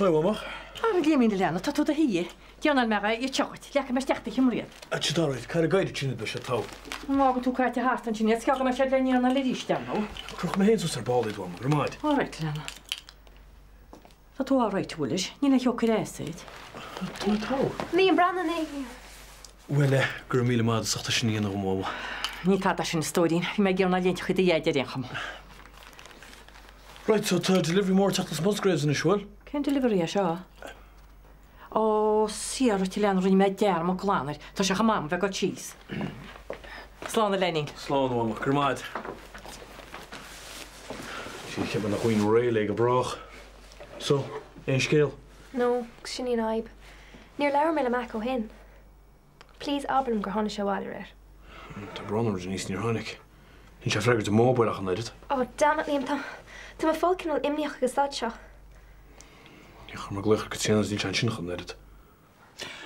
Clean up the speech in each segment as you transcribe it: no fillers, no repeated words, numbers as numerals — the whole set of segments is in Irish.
Haigh, a Mhamó. Ara a Liaimín a leanbh, tá tú i do shuí. Déanfaidh mé é a teacht. Leagfaidh mé isteach do sheomra iad. Sea, tá right. Caithfidh go éirí sin beidh sé togha. An bhfágann tú caite thart ansin iad, 's go mbeidh siad le ndéanamh arís, dar ndóigh. Crochfaidh mé féin suas ar ball iad, a Mhamó. Go raibh maith agat. All right, a leanbh. Tá tú all right, an bhfuil? Níl aon cheo ag cur as duit. Tá mé togha. Liam, breathnaigh an éigin. Bhuel, eh, go raibh míle maith agat as ucht é sin a dhéanamh dhom, a Mhamó. Ní tada sin, a stóirín. Bhí mé ag iarraidh na léinteacha do Dhaid ar aon chuma. Right, so tá delivery mór ag teacht as Musgraves anois, bhfuil? Cén delivery é seo? Ó, sea, right, a leanbh, rinne mé dearmad glan air. Tá sé chomh maith agam bheith ag dul síos. Slán, a leainín. Slán, a Mhamó. Go raibh maith agat. Sea, cheap mé nach bhfaighinn réidh léi go brách. So, aon scéal? No, sin í an fhadhb. Níor labhair mé le Mac ó shin. Please, abair liom gur tháinig sé abhaile aréir. Tá brón orm, Denise, níor tháinig. Níl sé ag freagairt an mobile ach an oiread. Oh, damn it, Liam, tá, tá mé fáil cineál imníoch ag an staid seo. Ní chuir mé glaoch ar Caitríona agus níl sé ansin ach an oiread.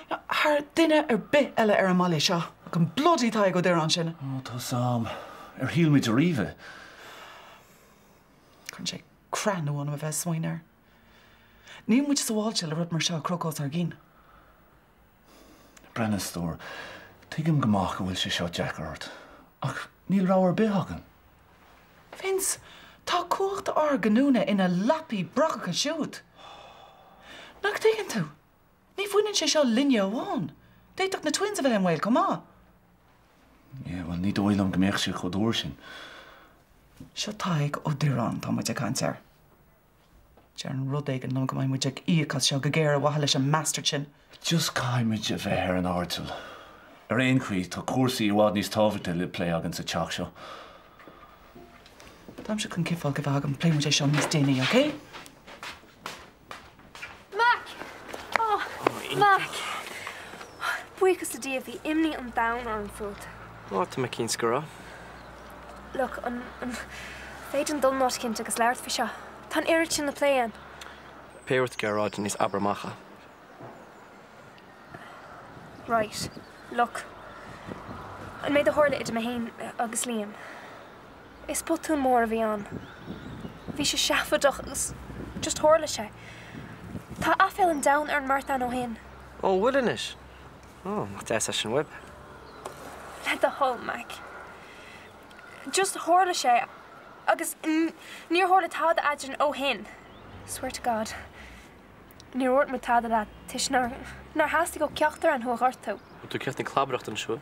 Thar duine ar bith eile ar an mbaile seo, ach an bloody Tadhg Ó Direáin sin. Ó, tá 's a'm. Ar shíl muid ariamh é? Cuireann sé creathán ionam a bheith ag smaoineamh air. Níl muid sábháilte le rud mar seo ag crochadh os ár gcionn. Breathnaigh, a stór, tuigim go maith go bhfuil sé seo deacair ort, ach níl rogha ar bith againn. Vince, tá cumhacht ár gcinniúna ina lapaí brocacha siúd. Nach dtuigeann tú? Ní bhaineann sé seo linne amháin. D'fhéadfadh na twins a bheith i mbaol chomh maith. Yeah, bhuel, ní dóigh liom go mbeadh sé chomh dúr sin. Seo Tadhg Ó Direáin atá muid ag caint air. Deireann rud éigin liom go mbeidh muid ag íoc as seo go géar ar mhaithe leis an mbastard sin. Just caithfidh muid a bheith ar an airdeall. Ar aon chaoi, tá cúrsaí i bhfad níos tábhachtaí le plé againn sa teach seo. Táimse chun cifeolc a bheith agam, pléifidh muid é seo níos déanaí, ok? Mac! Oh, Mac! Buíochas le Dia, bhí imní an domhain orm fút. Ó, tá mé cinnte go raibh. Look, an, an féidir linn dul in áit eicínt agus labhairt faoi seo? Tá an oiread sin le plé againn. Pé rud atá a rá Denise, abair amach é. Right. Look. An méid a tharla idir mé féin agus Liam. Is botún mór a bhí ann. Bhí sé seafóideach agus just tharla sé. Tá aiféala an domhain ar an mbeirt againn ó shin. Ó, an bhfuil anois? Ó, nach deas é sin uaibh. Le do thoil, Mac. Just tharla sé agus níor tharla tada eadrainn ó shin. Swear to God. Níor dhúirt muid tada leat toisc nár nár theastaigh ó ceachtar againn thú a ghortú. Bhfuil tú críochnaithe clabaireacht anois, bhfuil?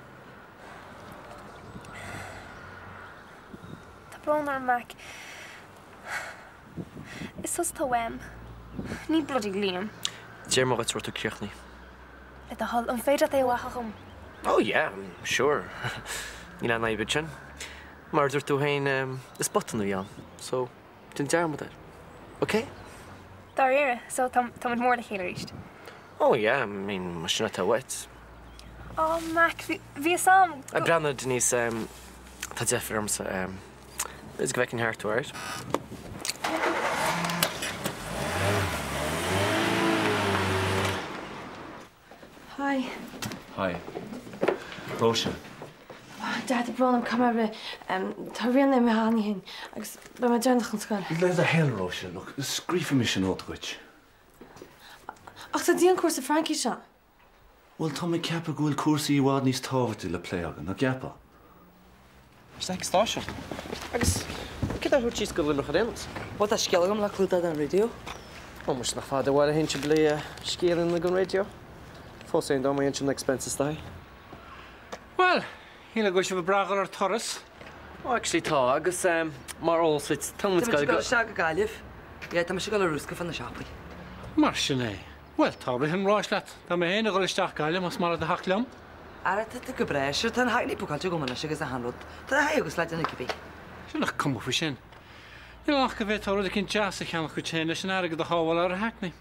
Tá brón orm, Mac. Is tusa atá uaim. Ní bloody Liam. Deir mé dhuit go raibh tú críochnaithe. Le do thoil, an féidir leat é a mhaitheamh dhom? Oh yeah, sure. Níl aon fhadhb ansin. Mar a dúirt tú féin, is botún a bhí ann. So. Déan dearmad air. Ok? Dáiríre, so tá tá muid mór le chéile arís. Oh yeah, I mean, más sin atá uait. Oh Mac, bhí bhí fhios a'm go. Breathnaigh, Denise, em, tá deifir ormsa, em, b'fhéidir go bhfeicfinn thart tú, alright? Hi. Hi. Róise. Dad, tá brón orm, caithfidh mé rith. Tá Ríona imithe cheana féin agus beidh mé deireanach don scoil. Le do thoil, Róise, look, scríobfaidh mise nóta dhuit. Ach tá dianchúrsa Fraincise ann. Bhuel, tá mé ag ceapadh go bhfuil cúrsaí i bhfad níos tábhachtaí le plé againn, nach gceapfá? Isteach ag stáisiún. Agus céard a thabhairt síos go Luimneach ar aon nós? Bhuel, tá scéal agam le clúdach don raidió. Ó, muis nach fada abhaile a théann sibh le scéal don raidió. Fós féin dá mba dhéan sibh na expenses daithí. Bhuel, shíl go bhfuil sibh ag brath dhul ar turas. Ó, actually tá, agus mar eolas duit, tá muid Tá muid ag dul isteach go Gaillimh. Yeah, tá mise ag dul ar rúscadh fá na siopaí. Mar sin é. Bhuel, tá, rith an ráis leat. Tá mé féin ag dhul isteach Gaillimh, más maith leat a theacht liom. Ara, tá tú go breá. Sure, tá an hackney bookáilte agam anois agus achan rud. Tá a haghaidh agus le déanamh cibé. Sure, nach cuma faoi sin. Níl ann ach go bhféadfá rud eicínt deas a cheannach duit féin leis an airgead a shábháil ar an hackney.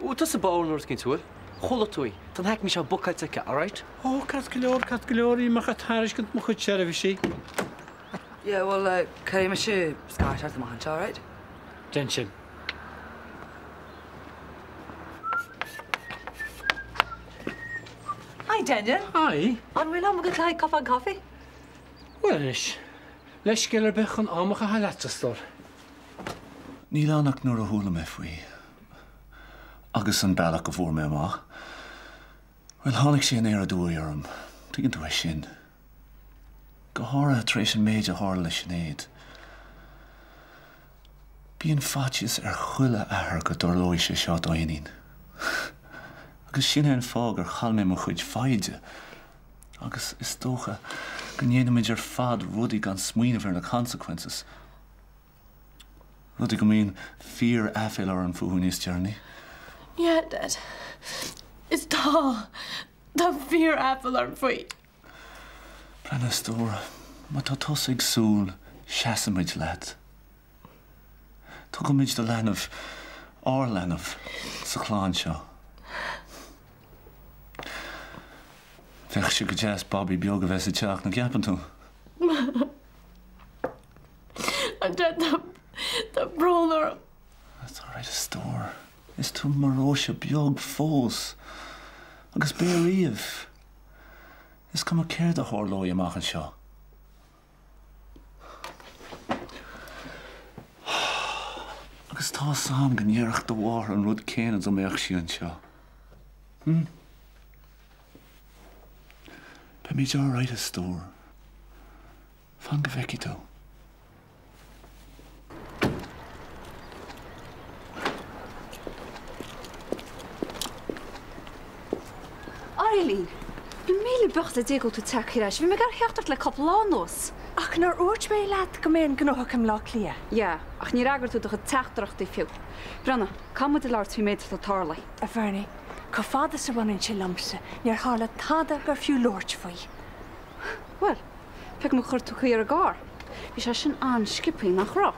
Bhfuil tusa bodhar nó rud eicínt, bhfuil? Chuala tú í. Tá an hackney seo bookáilte aici, alright? Ó, ceart go leor, ceart go leor, bhí mé ach ag tairiscint mo chuid seirbhísí. Yeah, bhuel, cuirfidh mise scairt ort amach anseo, alright? Déan sin. Hi Daniel. Hi. An bhfuil am agat le haghaidh cupán caife? Bhuel anois, leithscéal ar bith chun am a chaitheamh leat, a stór. Níl ann ach nuair a chuala mé faoi. Agus an bealach go bhfuair mé amach, bhuel, tháinig sé aniar aduaidh orm, tuigeann tú é sin. Go háirithe tar éis an méid a tharla le Sinéad. Bíonn faitíos ar chuile athair go dtarlóidh sé seo dá iníon. Agus sin é an fáth gur chaill mé mo chuid foighde. Agus is dócha go ndéanaimid ar fad rudaí gan smaoineamh ar na consequences. Rudaí go mbíonn fíor-aiféala orainn fúthu níos deireanaí. Yeah, Dad. Is tá. Tá fíor-aiféala orm faoi. Breathnaigh, a stór, má tá tusa ag súil, seasfaimid leat. Tugaimid do leanbh, ár leanbh, sa chlann seo. Bheadh sé go deas Bobby beag a bheith sa teach, nach gceapann tú? Dad, tá brón orm. That's all right, a stór. Is tú mo Róise beag fós. Agus beidh riamh. Is cuma céard a tharlóidh amach anseo. Agus tá 'fhios a'm go ndéarfadh do mháthair an rud céanna dá mbeadh sí anseo. Hm? Beimid all right, a stór. Fan go bhfeicfidh tú. A Eileen, míle buíochas le Dia go bhfuil tú tagtha ar ais. Bhí mé ag iarraidh theacht ort le cúpla lá anuas. Ach nár dhúirt mé leat go mbeinn gnóthach i mBleá Cliath? Yeah, ach níor fhreagair tú do chuid teachtaireachtaí fiú. Breathnaigh, caithfidh muid a labhairt faoin méid atá tarlaithe. A Bhernie, chomh fada is a bhaineann sé liomsa, níor tharla tada gur fiú labhairt faoi. Bhuel, feicim gur chuir tú caoi ar an gcarr. Bhí sé sin an-sciobthaí, nach raibh?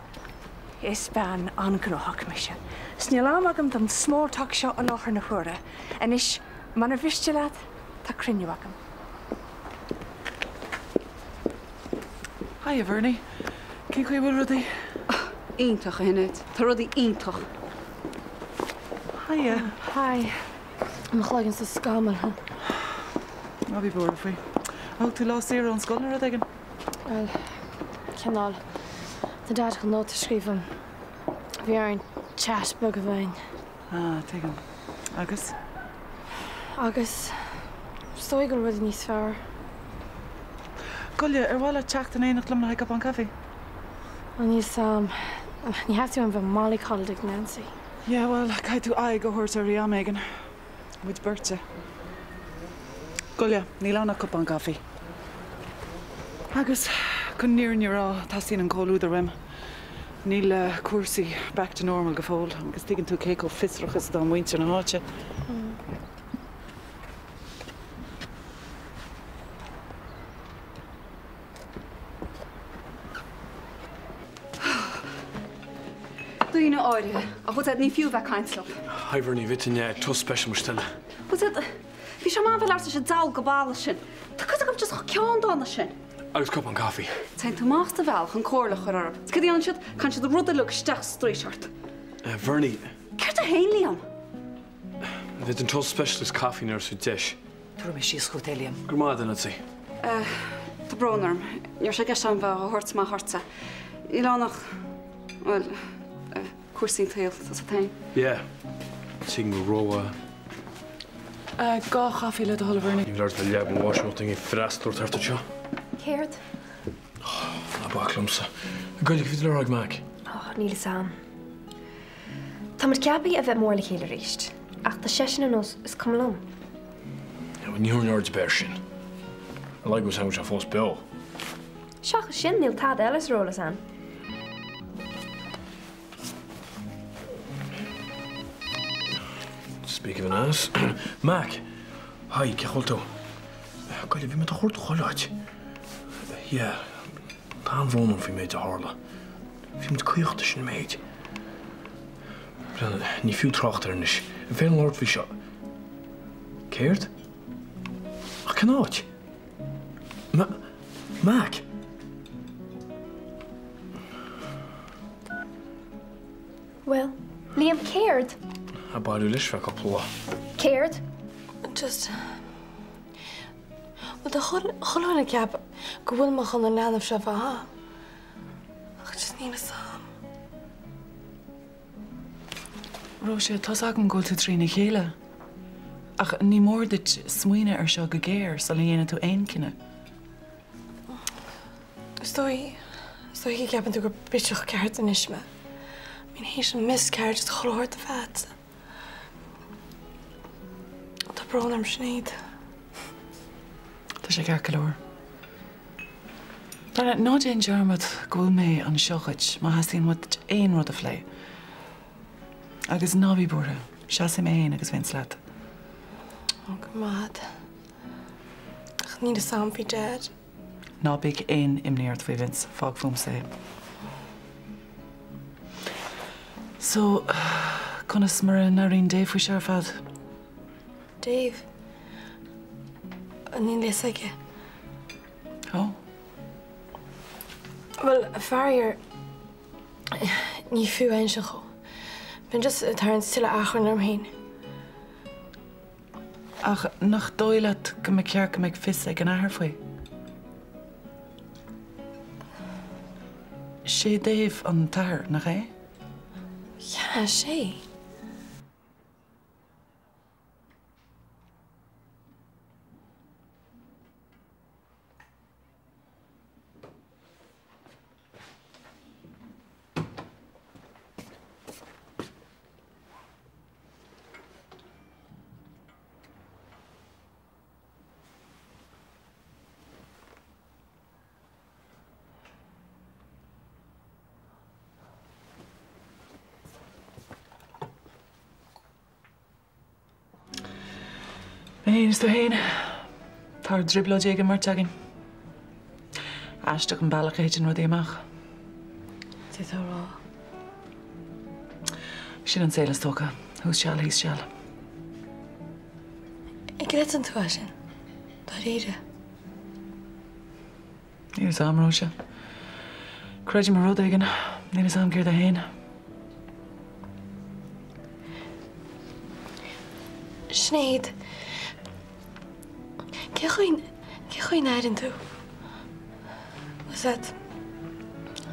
Is bean an-ghnóthach mise, 's níl am agam don small talk seo i láthair na huaire. Anois, munar mhiste leat, tá cruinniú agam. Hiya, Bernie. Cén chaoi a bhfuil rudaí? Iontach, a Shinéad. Tá rudaí iontach. Hiya. Hi. Mo chloigeann sa scamall. Ná bí buartha faoi. Ar thóg tú lá saor ón scoil nó rud éigin? Bhuel, cineál. Tá Dad chun nóta a scríobh dom. Bhí orainn chat beag a bheith againn. Ah, tuigim. Agus? Agus, is dóigh go bhfuil rudaí níos fearr. Goile, ar mhaith leat teacht in éineacht liom le haghaidh cupán caife? Bhuel, níl 's a'm. Ní theastaíonn uaim bheith mollycoddled ag Nancy. Yeah, bhuel, caithfidh tú aghaidh a thabhairt uirthi am éigin. Muid beirte. Goile, níl ann ach cupán caife. Agus, chun an fhírinne a rá, teastaíonn an comhluadar uaim. Níl cúrsaí back to normal go fóill, agus tuigeann tú cé chomh fiosrach is atá muintir na háite. Daoine áirithe, ach bhfuil siad, ní fiú bheith ag caint leo. Hi Bernie, bhí an toast special mo steille. Bhfuil siad, bhí sé maith a bheith labhairt leis an diabhal go balla sin. Tá cuid acu just chomh ceanndána sin. Agus cupán caife. Téann tú amach as do bhealach chun comhairle a chur orthu. Cad a dhéanann siad? Caitheann siad rud uilig isteach sa straois ort. Bernie. Céard é féin, Liam? Bhí an toast special agus caife nuair is deis. Tabharfaidh mé síos chugat é, Liam. Go raibh maith agat, a Nancy. Tá brón orm. Ní raibh sé i gceist agam bheith á thabhairt amach ortsa. Níl ann ach, bhuel, cúrsaí an tsaoil, tá 's agat féin. Yeah. Tuigim go rómhaith. Dhá chaife le do thoil, a Bhernie. Ní bheidh leaba mo bháis nó duine ag freastal ort thart anseo. Céard? Ná bac liomsa. Gaeilge, bhí tú le rá ag Mac. Oh, níl 'fhios a'm. Tá muid ceaptha a bheith mór le chéile arís, ach tá seisean ar nós is cuma liom. Ní thabharfainn aird ar bith air sin. I like go bhfuil sé fós beo. Seachas sin, níl tada eile ar eolas a'm. Speak of an ass. Mac! Hi, cén chaoi a bhfuil tú? Goile, bhí mé do chuardach chuile áit. Yeah, tá an-bhrón orm faoin méid a tharla. Bhí muid caoch leis an méid. Breathnaigh, ní fiú trácht air anois. An féidir linn labhairt faoi seo? Céard? Ach cén áit? Ma... Mac! Bhuel, Liam, céard? Ag bailiú leis feadh cúpla lá. Céard? Just... Bhuel, tá chuile dhuine ag ceapadh go bhfuil mé chun an leanbh seo a bheith a'm. Ach just níl 'fhios a'm. Róise, tá's agam go bhfuil tú trína chéile. Ach ní mór duit smaoineamh air seo go géar sula ndéanann tú aon chinneadh. Is dóigh, is dóigh go gceapann tú gur bitseach ceart anois mé. I mean, théis an miscarriage is chuile shórt a bheith agat. Tá brón orm, Sinéad. Tá sé ceart go leor. Brenna, ná déan dearmad go bhfuil mé anseo dhuit má theastaíonn uait aon rud a phlé. Agus ná bí buartha, seasfaidh mé féin agus Vince leat. Ó, go raibh maith agat. Ach níl a fhios agam faoi Dad. Ná bíodh aon imní ort faoi Vince, fág fúmsa é. So, conas mar a n-airíonn Dave faoi seo ar fad? Dave? Níl a fhios aige. Ó? Bhuel, faraor, ní fiú é a insint dhó. Bheinn just ag tarraingt tuilleadh achrainn orm féin. Ach nach dóigh leat go mba cheart go mbeadh fios ag an athair faoi? Sé Dave an t-athair, nach é? Yeah, sé. Mé féin is tú féin. Tá ár dtrioblóidí ag an mbeirt againn. Aisteach an bealach a thiteann rudaí amach. Cad tá tú a rá. Sin an saol is dócha. Thuas seal, thíos seal. An gcreideann tú é sin? Dáiríre? Níl a fhios agam, Róise. Creidim i rud éigin. Níl a fhios agam céard é féin. Sinéad, cé chaoi, cé chaoi a n-airíonn tú? Was that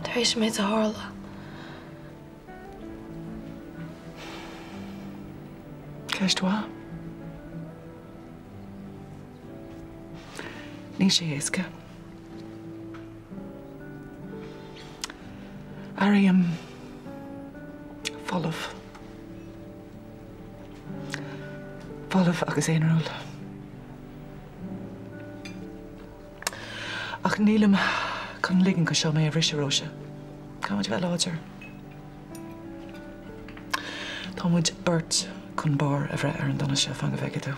tar éis an méid a tharla? Ceist mhaith. Níl sé éasca. Airím folamh. Folamh agus aonarúil. Ach nílim chun ligean go seo mé a bhriseadh, Róise. Caithfimid a bheith láidir. Tá muid beirt chun barr a bhreith ar an donas seo, fan go bhfeicfidh tú.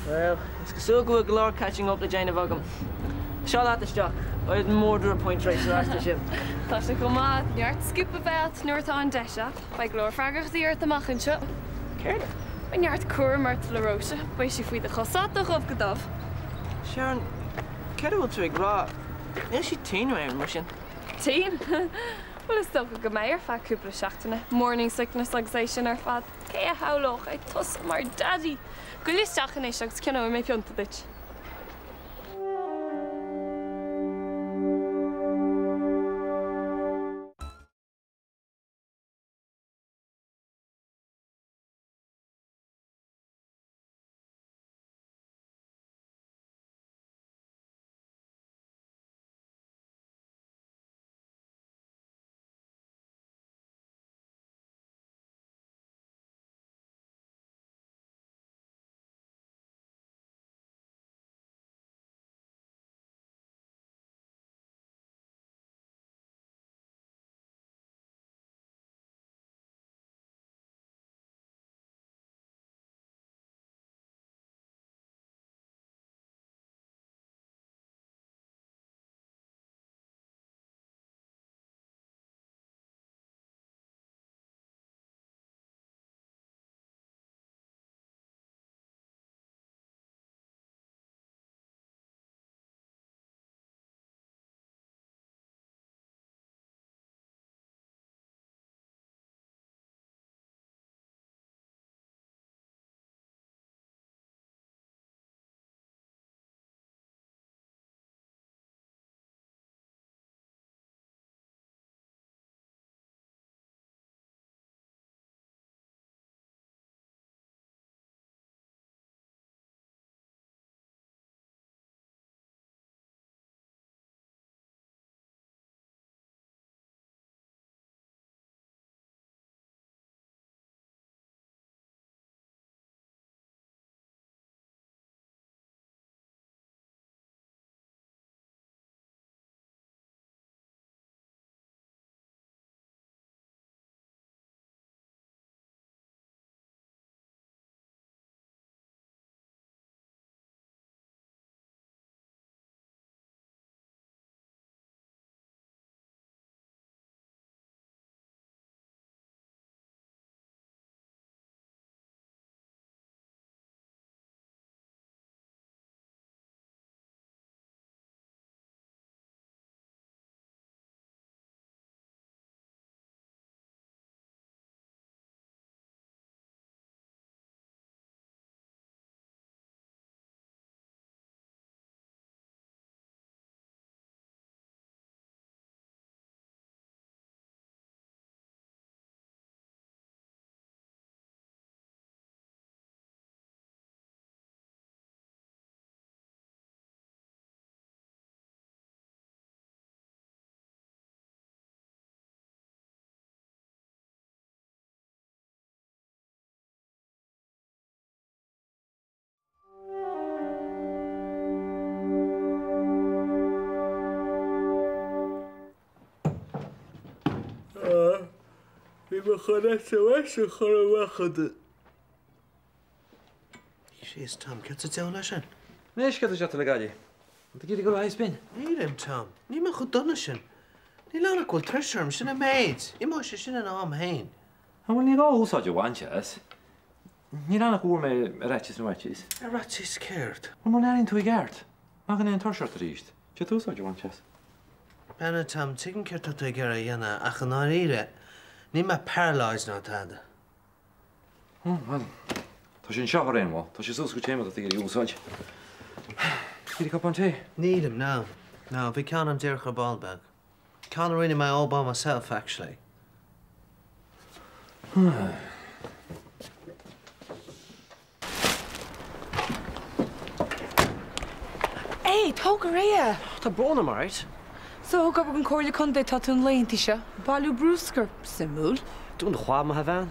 Bhuel, is cosúil go bhfuil go leor catching up le déanamh agam. Seo leat isteach. I did more than a point race ar ais sin. Tá sé chomh maith neart scoop a bheith agat nuair atá an deis agat. Beidh go leor freagrachtaí ort amach anseo. Céard? Beidh neart cúram ort le Róise. Beidh sí faoi do chosa agat ó dhubh go dubh. Sharon, céard a bhfuil tú ag rá? Níl sí tinn nó aon rud mar sin. Tinn? Bhuel, is dócha go mbeidh ar feadh cúpla seachtaine. Morning sickness agus é sin ar fad. Cé a shamhlódh é tusa mar Daidí! Goil isteach anois agus ceannóidh mé pionta duit. mé chun SMS a chur amach chuige. Jeez, Tom, céard sa diabhal é sin? Anois, céard é seo le Gaillimh? An tú ag iarraidh dul ar spin? Nílim, Tom. Níl mé chomh dona sin. Níl ann ach go bhfuil tuirse orm, sin an méid. Imeoidh sé sin ina am féin. An bhfuil ní gá úsáid a bhaint as? Níl ann ach go bhfuair mé ar fhaitíos nó fhaitíos. Ar fhaitíos céard? Bhuel, mura n-airíonn tú i gceart, má go n-aon tuirse ort arís, d'fhéadfá úsáid a bhaint as. Breathnaigh, Tom, tuigim céard tá tú ag iarraidh a dhéanamh ach i ndáiríre, níl mé paralysed ná tada. Ó, bhuel, tá sé anseo ar aon mhodh. Tá sé suas agat féin má tá tú ag iarraidh úsáid. Iarraidh cupán tae? Nílim, no. No, bhí ceann a'm díreach ar ball beag. Ceann a rinne mé all by myself, actually. Hey, tóg go réidh é! Tá brón orm, alright? So, ag obair don Comhairle Contae atá tú na laethanta seo, bailiú brúscair. Suimiúil. Dún do chois, maith a bhean.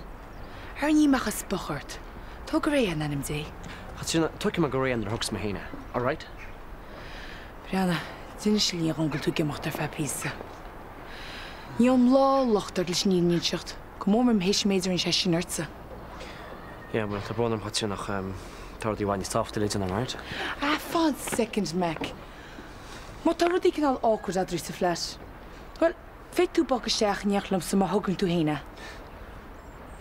Ar ní mbeadh a spoch ort. Tóg go réidh é in ainm Dé. Chaitríona, tógfaidh mé go réidh é nuair a thógfas mé féin é, alright? Breathnaigh, d'inis Liam dhom go bhfuil tú ag imeacht ar feadh píosa. Ní fhaighim lá locht ort leis an fhírinne a inseacht, go mór mór théis an méid a rinne sé sin ortsa. Yeah, bhuel, tá brón orm Chaitríona ach tá rudaí i bhfad níos tábhachtaí le déanamh, alright? Ah, fan soicind, Mac. Má tá rudaí cineál awkward eadraibh sa flat, bhuel, féadfaidh tú bogadh isteach in éineacht liomsa má thograíonn tú féin é.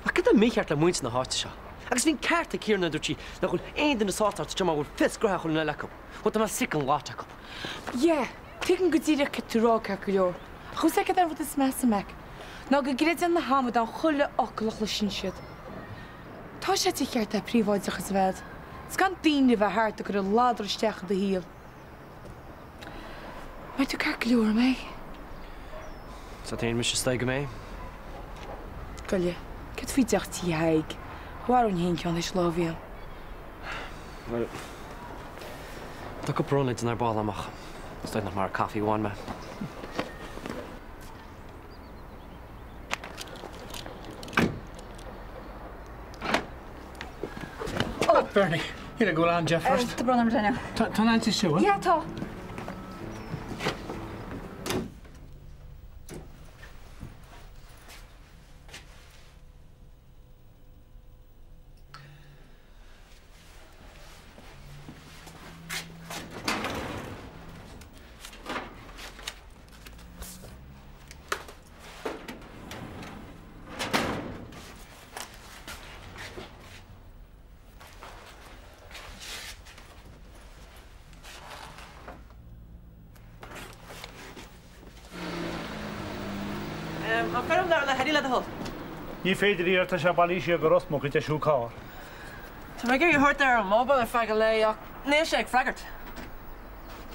Ach cad tá mícheart le muintir na háite seo? Agus bhí an ceart ag Ciara nuair a dúirt sí nach bhfuil aon duine sásta thart anseo mura bhfuil fios gnoithe chuile dhuine acu. Bhuel, tá mé sick den lot acu. Yeah, tuigim go díreach céard tá tú a rá ceart go leor. Ach bhfuil 's agat céard é an rud is measa, Mac? Ná go gcreideann na hamadáin chuile fhocal a chloiseann siad. Tá sé de cheart agat príobháideachas a bheith agat, 's gan daoine a bheith thart ag cur a ladar isteach i do shaol. Mbeidh tú ceart go leor, an mbeidh? Tá féin mise istigh go mbeidh. Goile, céard faoi deoch tí Thaidhg? Mharóinn féin ceann théis lá a bhí ann. Bhuel, tá cúpla rud le déanamh ar ball amach. Is dóigh nach mairfidh caife amháin mé. Oh, Bernie, here go bhfuil an-deifir ort. Tá brón orm Daniel. Tá an auntie Sue? Yeah, tá. An foirm le hEddie le do thoil? Ní féidir í tá sé bailithe siar go Ros Muc ag deisiú carr. Tá mé ag iarraidh a thabhairt ar an mobile ar feadh an lae ach níl sé ag freagairt.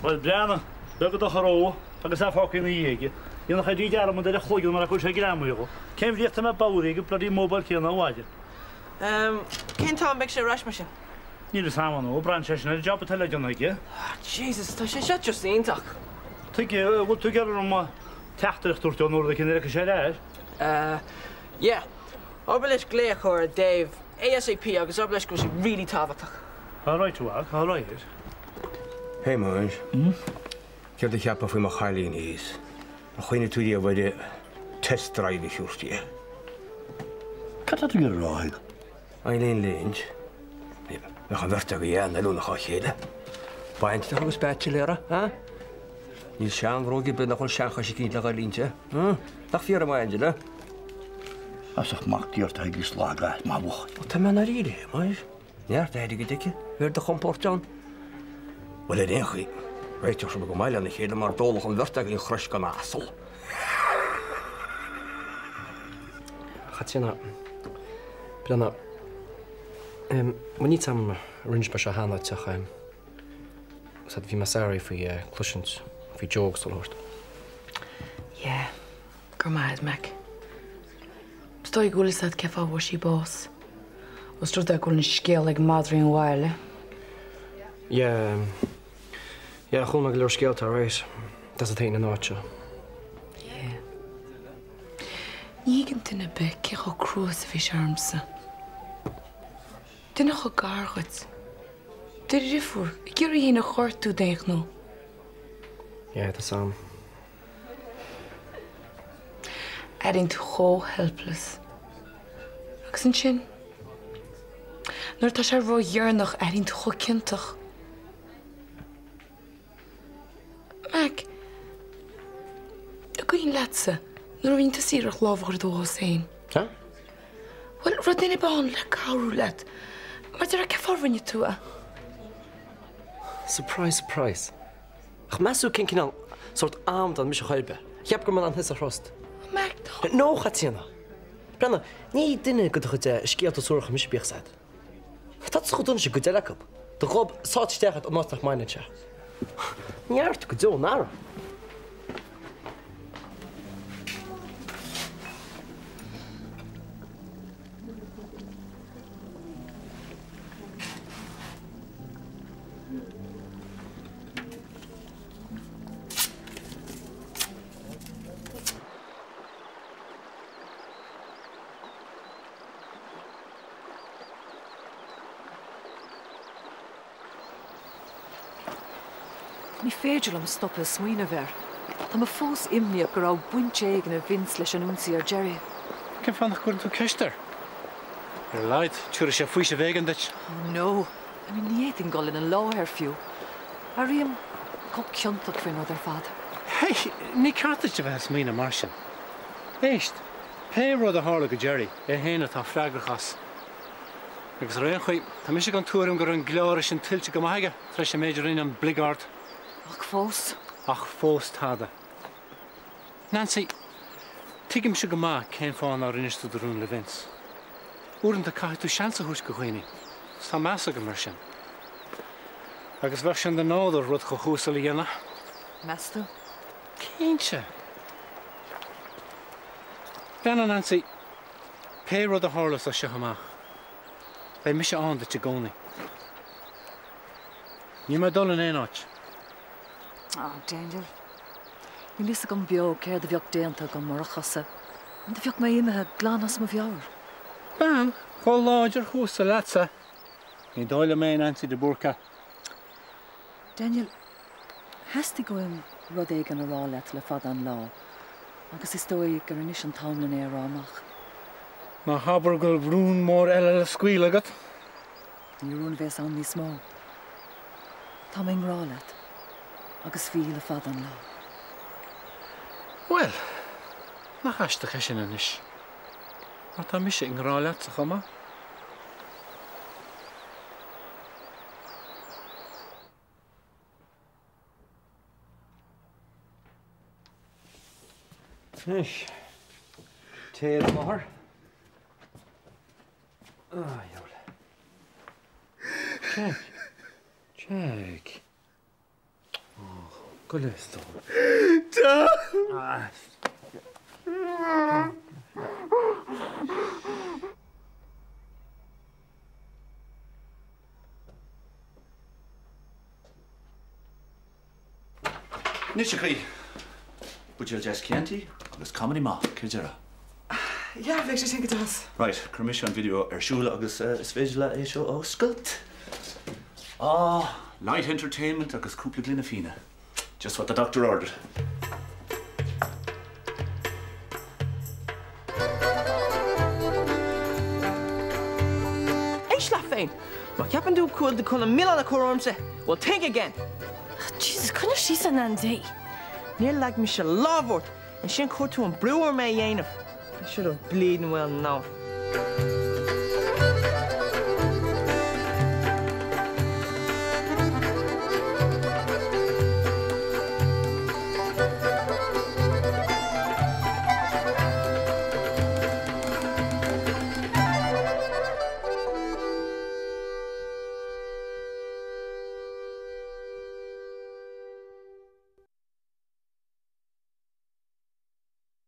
Bhuel, breathnaigh, beag an dochar dó agus é fágtha ina dhiaidh aige. Dhéanfadh Eddie dearmad ar a chloigeann mura bhfuil sé greamaithe dhó. Cén bhrí ach tá mé bodhraithe ag an bloody mobile céanna ó mhaidin. Cén t-am a mbeidh sé ar ais mar sin? Níl fhios a'm nó braitheann sé sin ar an job atá le déanamh aige. Ah, Jesus, tá sé seo just iontach. Tuige, an bhfuil tú ag iarraidh orm teachtaireacht a thabhairt dó nó rud éicint nuair a thiocfaidh sé ar ais? Eh, yeah. Abair leis glaoch a chur ar Dave ASAP agus abair leis go bhfuil sé really tábhachtach. All right, a mhac, all right. Hey, Muiris. Céard a cheapfá faoi mo chailín thíos? Ar chuimhnigh tú riamh ar test drive a thabhairt di? Cad tá tú ag iarraidh a rá, Thaidhg? Eileen Lynch. Bheadh an bheirt agaibh an-fheiliúnach dá chéile. Baintreach agus baitsiléara, ha? Níl seanbhróig ar bith nach bhfuil seanchas eicínt le dhul inti, ha? Nach fíor, a Angela? As mac Dé ort, a Thaidhg, is lag as, maith bhuachaille. Ó, tá mé ndáiríre, a Mhuiris. Neart airgid aici, bheith ar do chompord ann. Bhuel, ar aon chaoi, réiteodh sibh go maith lena chéile mar d'ólfadh an bheirt againn croisc an asail. Chaitríona, Breathnaigh, bhuel níl 's a'm ar inis mé seo cheana duit ach sea, bhí mé sorry faoi cloisint faoi Joe agus chuile shórt. Yeah, go raibh maith agat, Mac. Is dóigh go bhfuil fhios agat cén fáth a bhfuair sí bás. Ós rud é go bhfuil an scéal ag madraí an bhaile. Yeah, yeah, chuala mé go leor scéalta, alright. That's the thing an áit seo. Yeah. Ní thuigeann duine ar bith cé chomh crua is a bhí sé ormsa. Duine chomh gar dhuit. Do dhrifiúr, ag iarraidh í féin a ghortú d'aon ghnó. Yeah, tá 's a'm. Airíonn tú chomh helpless. Agus ansin, nuair atá sé ródheireanach, airíonn tú chomh ciontach. Mac, an cuimhin leatsa nuair a rinne tusa iarracht lámh a chur i do bhás féin? Huh? Bhuel, raibh duine ar bith ann le cabhrú leat. Mar déarfá, cén fáth a rinne tú é? Surprise, surprise. Ach meas tú cén cineál sórt amadán mise chor ar bith? Cheap go raibh mé in ann thusa a thrust. Mac, tá. No, a Chaitríona. Breathnaigh, ní duine de do chuid scéalta suaracha mise bíodh 's a'd. Tá tusa chomh dona sin cuid eile acu. Do ghob sáite isteach agat in áit nach mbaineann sé. Ní aireoidh tú go deo an earra. Ní féidir liom stopadh ag smaoineamh air. Tá mé fós imníoch go raibh baint éigin ag Vince leis an ionsaí ar Gerry. Cén fáth nach gcuireann tú ceist air? Ar a laghad, tabharfaidh sé faoiseamh éigin duit. Oh no, I mean ní fhéadfainn dul ina láthair fiú. Airím chomh ciontach faoin rud ar fad. Hey, ní ceart duit a bheith ag smaoineamh mar sin. Éist, pé rud a tharla go Gerry, é féin atá freagrach as. Agus ar aon chaoi, tá mise den tuairim go raibh an gleoire sin tuillte go maith aige tar éis an méid a rinne an bligeard. Ach fós. Ach fós tada. Nancy, tuigimse go maith cén fáth nár inis tú do rún le Vince. Uaireanta caithfidh tú seans a thabhairt go dhaoine, 's tá meas agam air sin. Agus bheadh sé in do nádúr rud chomh huasal a dhéanamh. Meas tú? Cinnte! Breathnaigh, Nancy, pé rud a tharlós as seo amach, beidh mise ann duit i gcónaí. Níl mé ag dul in aon áit. Ah, Daniel, níl fhios agam beo céard a bheadh déanta agam murach thusa. Do bheadh mé imithe glan as mo mheabhair. Bean chomh láidir huasal leatsa, ní dóigh liom é, Nancy de Búrca. Daniel, theastaigh uaim rud éigin a rá leat le fada an lá agus is dóigh gur anois an t-am len é a rá amach. Ná habair go bhfuil rún mór eile le scaoileadh agat? Ní rún a bhéas ann níos mó. Tá mé i ngrá leat. Agus bhí le fada an lá. Bhuel, nach aisteach é sin anois, mar tá mise i ngrá leatsa chomh maith. Anois, tae do mháthair. Ah, dheabhail. Jack. Jack. Oh, go leis dó. Ah. Anois a chroí. Buidéal deas Chianti agus comedy maith, céard a déarfá? Yeah, bheadh sé sin go deas. Right, cuirfidh mise an video ar siúl agus is féidir leat é seo a oscailt. Ah, light entertainment agus cúpla gloine fíona. Just what the doctor ordered. Éist leat féin! Má cheapann tú go bhfuil tú chun an milleán a chur ormsa, well think again! Jesus, coinnigh síos a Neainsaí! Níor leag mise lámh ort, ansin chuir tú an brú orm é a dhéanamh. I should have bleedin' well known.